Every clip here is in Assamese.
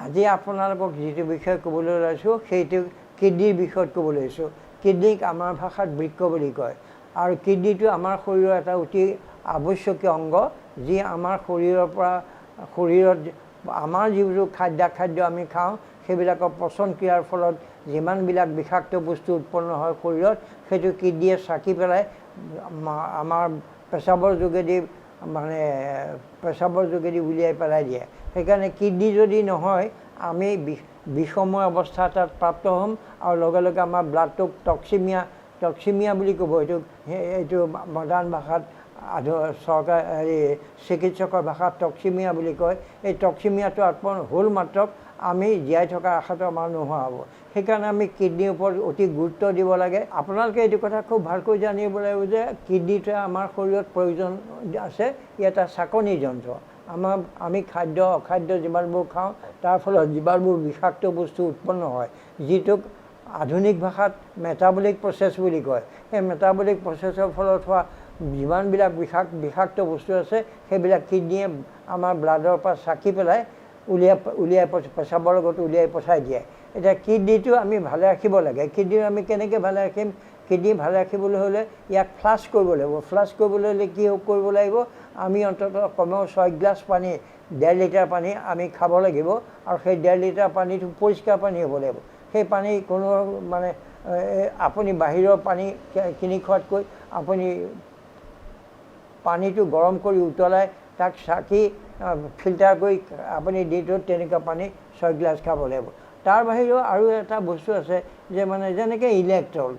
আজি আপোনালোকক যিটো বিষয়ে ক'বলৈ ওলাইছোঁ, সেইটো কিডনীৰ বিষয়ত ক'বলৈ লৈছোঁ। কিডনীক আমাৰ ভাষাত বৃক্ক বুলি কয় আৰু কিডনীটো আমাৰ শৰীৰৰ এটা অতি আৱশ্যকীয় অংগ, যি আমাৰ শৰীৰৰ পৰা শৰীৰত আমাৰ যিবোৰ খাদ্য আমি খাওঁ, সেইবিলাকৰ পচন ক্ৰিয়াৰ ফলত যিমানবিলাক বিষাক্ত বস্তু উৎপন্ন হয় শৰীৰত, সেইটো কিডনীয়ে চাকি পেলাই আমাৰ পেচাবৰ যোগেদি, মানে পেচাবৰ যোগেদি উলিয়াই পেলাই দিয়ে। সেইকাৰণে কিডনী যদি নহয়, আমি বিষময় অৱস্থা এটাত প্ৰাপ্ত হ'ম আৰু লগে লগে আমাৰ ব্লাডটোক টক্সিমিয়া বুলি ক'ব। এইটো মডাৰ্ণ ভাষাত, চৰকাৰ হেৰি চিকিৎসকৰ ভাষাত টক্সিমিয়া বুলি কয়। এই টক্সিমিয়াটো উৎপন্ন হ'ল মাত্ৰক আমি জীয়াই থকাৰ আশাটো আমাৰ নোহোৱা হ'ব। সেইকাৰণে আমি কিডনীৰ ওপৰত অতি গুৰুত্ব দিব লাগে। আপোনালোকে এইটো কথা খুব ভালকৈ জানিব লাগিব যে কিডনীটোৱে আমাৰ শৰীৰত প্ৰয়োজন আছে। ই এটা চাকনি যন্ত্ৰ। আমি খাদ্য অখাদ্য যিমানবোৰ খাওঁ, তাৰ ফলত যিমানবোৰ বিষাক্ত বস্তু উৎপন্ন হয়, যিটোক আধুনিক ভাষাত মেটাবলিক প্ৰচেছ বুলি কয়, সেই মেটাবলিক প্ৰচেছৰ ফলত হোৱা যিমানবিলাক বিষাক্ত বস্তু আছে, সেইবিলাক কিডনীয়ে আমাৰ ব্লাডৰ পৰা চাকি পেলাই উলিয়াই উলিয়াই পেচাবৰ লগত উলিয়াই পঠাই দিয়ে। এতিয়া কিডনীটো আমি ভালে ৰাখিব লাগে। কিডনী আমি কেনেকৈ ভালে ৰাখিম? কিডনী ভালে ৰাখিবলৈ হ'লে ইয়াক ফ্লাছ কৰিব লাগিব। ফ্লাছ কৰিবলৈ হ'লে কি কৰিব লাগিব? আমি অন্ততঃ কমেও 6 গিলাচ পানী, 1.5 লিটাৰ পানী আমি খাব লাগিব আৰু সেই 1.5 লিটাৰ পানীটো পৰিষ্কাৰ পানী হ'ব লাগিব। সেই পানী কোনো মানে আপুনি বাহিৰৰ পানী কিনি খোৱাতকৈ আপুনি পানীটো গৰম কৰি উতলাই তাক চাকি ফিল্টাৰ কৰি আপুনি দিনটোত তেনেকুৱা পানী 6 গিলাচ খাব লাগিব। তাৰ বাহিৰেও আৰু এটা বস্তু আছে যে মানে যেনেকৈ ইলেক্ট্ৰল,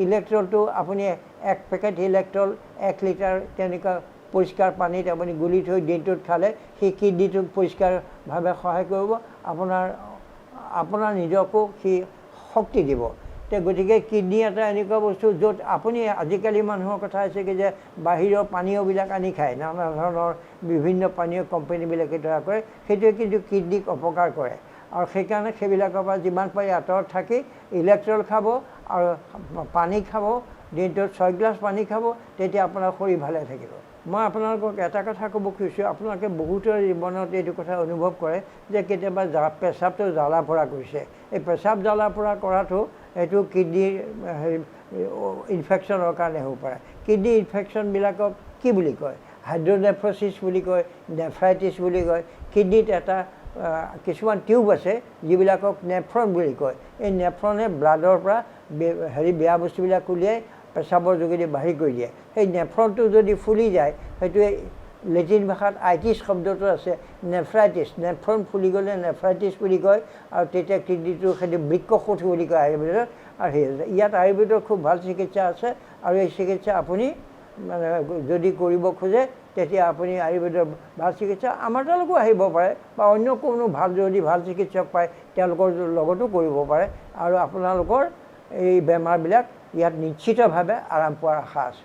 ইলেক্ট্ৰলটো আপুনি এক পেকেট ইলেক্ট্ৰল 1 লিটাৰ তেনেকুৱা পৰিষ্কাৰ পানীত আপুনি গুলি থৈ দিনটোত খালে সেই কিডনীটোক পৰিষ্কাৰভাৱে সহায় কৰিব, আপোনাৰ আপোনাৰ নিজকো সি শক্তি দিব। তে গতিকে কিডনী এটা এনেকুৱা বস্তু য'ত আপুনি আজিকালি মানুহৰ কথা হৈছে কি যে বাহিৰৰ পানীয়বিলাক আনি খায়, নানা ধৰণৰ বিভিন্ন পানীয় কোম্পানীবিলাকে তৈয়াৰ কৰে, সেইটোৱে কিন্তু কিডনীক অপকাৰ কৰে আৰু সেইকাৰণে সেইবিলাকৰ পৰা যিমান পাৰি আঁতৰত থাকি ইলেক্ট্ৰল খাব আৰু পানী খাব, দিনটোত 6 গিলাচ পানী খাব, তেতিয়া আপোনাৰ শৰীৰ ভালে থাকিব। মই আপোনালোকক এটা কথা ক'ব খুজিছোঁ। আপোনালোকে বহুতৰ জীৱনত এইটো কথা অনুভৱ কৰে যে কেতিয়াবা পেচাবটো জ্বালা পোৰা কৰিছে। এই পেচাব জ্বালা পোৰা কৰাটো এইটো কিডনীৰ হেৰি ইনফেকশ্যনৰ কাৰণে হ'ব পাৰে। কিডনী ইনফেকশ্যনবিলাকক কি বুলি কয়? হাইড্ৰনেফ্ৰচিছ বুলি কয়, নেফ্ৰাইটিছ বুলি কয়। কিডনীত এটা কিছুমান টিউব আছে, যিবিলাকক নেফ্ৰন বুলি কয়। এই নেফ্ৰনে ব্লাডৰ পৰা হেৰি বেয়া বস্তুবিলাক উলিয়াই পেচাবৰ যোগেদি বাহিৰ কৰি দিয়ে। সেই নেফ্ৰনটো যদি ফুলি যায়, সেইটোৱে লেটিন ভাষাত আইটিছ শব্দটো আছে, নেফ্ৰাইটিছ। নেফ্ৰন ফুলি গ'লে নেফ্ৰাইটিছ বুলি কয় আৰু তেতিয়া কিডনীটো সেইটো বৃক্কশোথ বুলি কয় আয়ুৰ্বেদত। আৰু সেই ইয়াত আয়ুৰ্বেদৰ খুব ভাল চিকিৎসা আছে আৰু এই চিকিৎসা আপুনি মানে যদি কৰিব খোজে, তেতিয়া আপুনি আয়ুৰ্বেদৰ ভাল চিকিৎসা আমাৰ তালৈকো আহিব পাৰে বা অন্য কোনো ভাল যদি ভাল চিকিৎসক পায়, তেওঁলোকৰ লগতো কৰিব পাৰে আৰু আপোনালোকৰ এই বেমাৰবিলাক ইয়াত নিশ্চিতভাৱে আৰাম পোৱাৰ আশা আছে।